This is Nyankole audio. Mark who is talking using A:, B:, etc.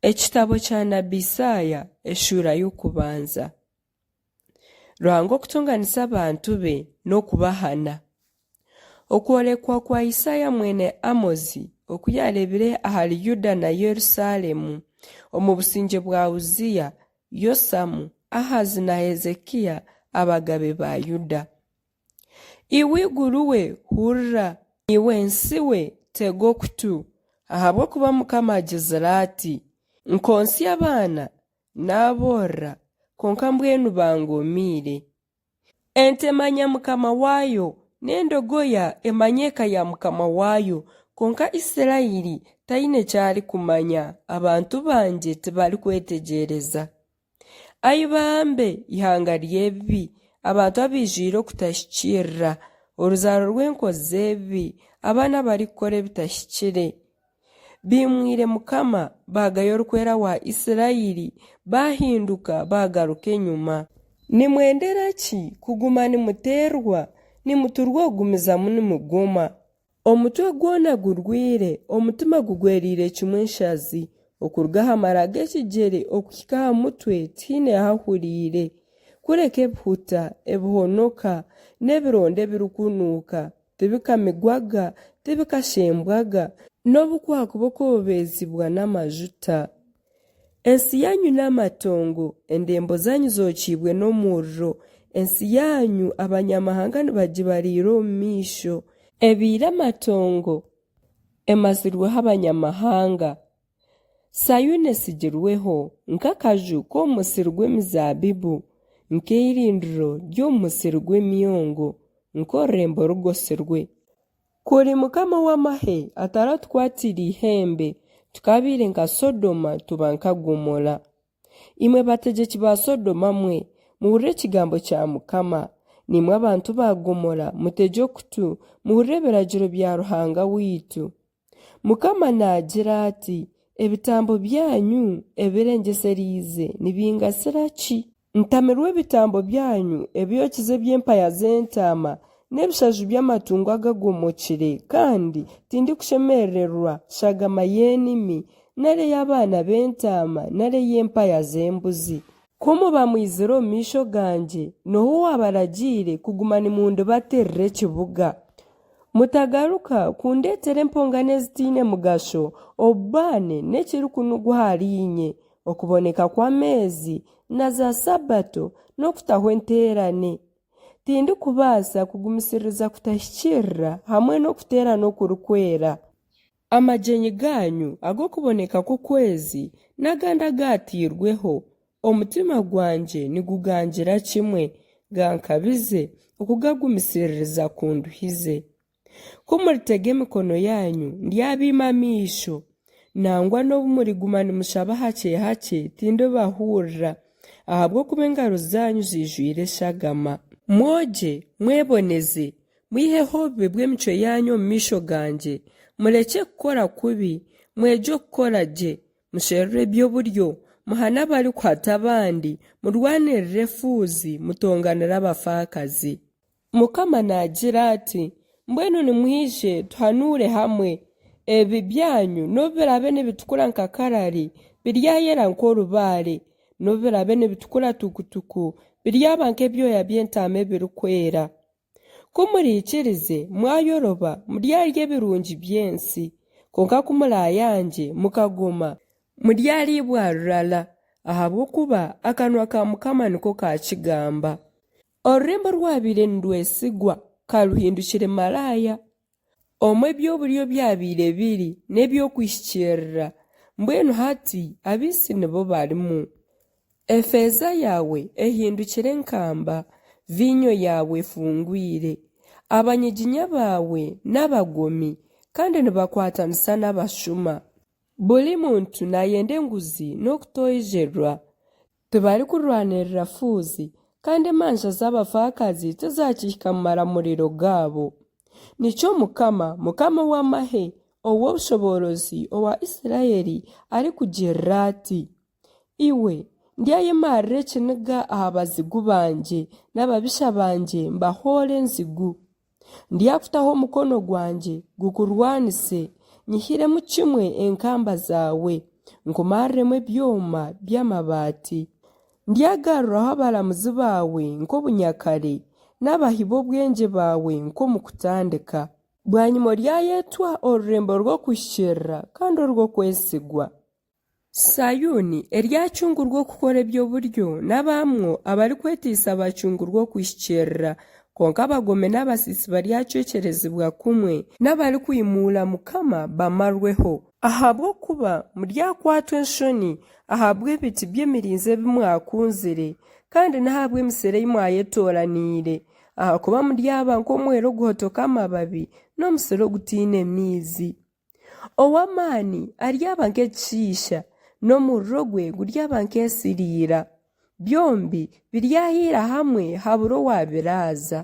A: Ekitabo kya nabi Isaaya eshuura y'okubanza. Ruhanga okutonganisa abantu be n'okubahana. Okworekwa kwa Isaaya mwene Amozi oku yaareebire ahari Yuda na Yerusaalemu omu busingye bwa Uziya, Yosamu, Ahazi na Hezekiya abagabe ba Yuda. Iwe eiguru we, hurira! Iwe nsi we, tega okutu! Ahabw'okuba Mukama agizire ati, Nkontsya abaana, naaboorora, kwonka mbwenu bangomeire. Ente emanya mukama waayo, n'endogoya emanya eka ya mukama waayo, kwonka Isiraeli taine ki arikumanya, abantu bangye tibarikwetegyereza. Ai bambe, eihanga ry'ebibi, abantu abaijwire okutahikiirira, oruzaaro rw'enkozi z'ebibi, abaana abarikukora ebitahikire! Baimwire Mukama, baagaya Orikwera wa Isiraeli, baahinduka, baagaruka enyima. Nimwendera ki kuguma nimuteerwa, nimuturwa okugumizamu nimugoma? Omutwe gwona gurwaire, omutima gugwereire kimwe enshazi. Okuruga aha mara g'ekigyere okuhika aha mutwe tihaine hahuriire, kureka ebihuta, ebihonoka, n'ebironda ebirikunuuka, tibikamigwaga, tibikashembwaga, n'obu kwakuba okwobeezibwa n'amajuta. Ensi yaanyu n'amatongo, endembo zaanyu zookiibwe n'omuriro, ensi yaanyu abanyamahanga nibagibariira omu maisho. Ebaire amatongo, emazirweho abanyamahanga. Sayuuni etsigirweho nk'akaju k'omu musiri gw'emizaabibu, nk'eirindiro ry'omu musiri gw'emyongo, nk'orurembo rugotsirwe. Kuri Mukama ow'amahe ataratukwatiire eihembe, tukaabaire nka Sodoma tuba nka Gomora. Imwe bategyeki ba Sodoma mwe, muhurire ekigambo kya Mukama. Naimwe abantu ba Gomora, mutegye okutu, muhurire ebiragiro bya Ruhanga waitu. Mukama naagira ati, Ebitambo byanyu ebirengyesereize nibingasira ki? Ntamirwe ebitambo byanyu ebyokize eby'empaya z'entaama n'ebishaju by'amatungo agagomokire, kandi tindikushemerererwa shagama y'enimi, nari ey'abaana b'entaama, nari ey'empaya z'embuzi. Ku muba mwizire omu maisho gangye, n'oha owaabaragiire kuguma nimundibatirira ekibuga? Mutagaruka kundeetera empongano ezitaine mugasho, obubaane n'ekirikunugwa ahariinye, okuboneka kw'ameezi na zaasabato n'okutaho enteerane. Tindikubaasa kugumisiririza kutahikiirira hamwe n'okuteerana okurikwera. Amagyenyi gaanyu ag'okuboneka kw'okwezi n'agandi agaatairweho, omutima gwangye nigugangira kimwe, gankabize, okugagumisiririza kunduhize. Ku muritega emikono yaanyu, ndyabaima amaisho. Nangwa n'obu muriguma nimushaba hakye-hakye, tindibahurira, ahabw'okuba engaro zaanyu ziijwire eshagama. Mwogye, mweboneze, Mwiheho obubi bw'emicwe yaanyu omu maisho gangye, murekye kukora kubi, mwegye okukora gye, musherure eby'oburyo, muhane abarikuhata abandi, murwanirire efuuzi, mutonganire abafaakazi. Mukama naagira ati, Mbwenu nimwije tuhanuure hamwe. Ebibi byanyu nobu biraabe nibitukura nka karari, biryayera nk'orubaare, nobu biraabe nibitukura tukutuku, biryaba nk'ebyoya by'entaama ebirikwera. Ku muriikirize, mwayoroba, muryarya ebirungi by'ensi. Kwonka ku muraayangye, mukagoma, muryariibwa rurara, ahabw'okuba akanwa ka Mukama niko kaakigamba. Orurembo orwabaire nirwesigwa ka ruhindukire maraaya, omu eby'oburyo byabaire biri n'eby'okuhikiirira, mbwenu hati abaitsi nibo barimu. Efeeza yaawe ehindukire enkamba, viinyo yaawe efungwire. Abanyiginya baawe n'abagomi, kandi nibakwatanisa n'abashuma. Buri muntu naayenda enguzi n'okutoijerwa. Tibarikurwanirira fuuzi, kandi emanja z'abafaakazi tizaakihika mu maramuriro gaabo. Nikyo Mukama, Mukama ow'amahe, ow'obushoboorozi owa Isiraeli arikugirira ati, Iwe, ndyayemarira ekiniga aha bazigu bangye, n'ababisha bangye mbahoore enzigu. Ndyakutaho omukono gwangye gukurwanise, nyihiremu kimwe enkamba zaawe. nkumariremu ebyoma by'amabaati. Ndyagaruraho abaramuzi baawe nk'obunyakare, n'abahi b'obwengye baawe nk'omu kutandika. Bwanyima oryayetwa orurembo rw'okuhikiirira kandi orw'okwesigwa. Sayuuni eryacungurwa okukora eby'oburyo, n'abaamwo abarikweteisa bacungurwe okuhikiirira. Kwonka abagomi n'abasiisi baryacwekyerezibwa kumwe, n'abarikwimuura Mukama bamarweho. Ahabw'okuba muryakwatwa enshoni ahabw'ebiti by'emirinzi ebi mwakunzire, kandi n'ahabw'emisiri ei mwayetooraniire, ahakuba muryaba nk'omwero oguhotoka amababi, n'omusiri ogutaine maizi. Ow'amaani aryaba nk'ekishiisha, n'omuriro gwe guryaba nk'esiriira. Byombi biryahiira hamwe habure owaabiraaza.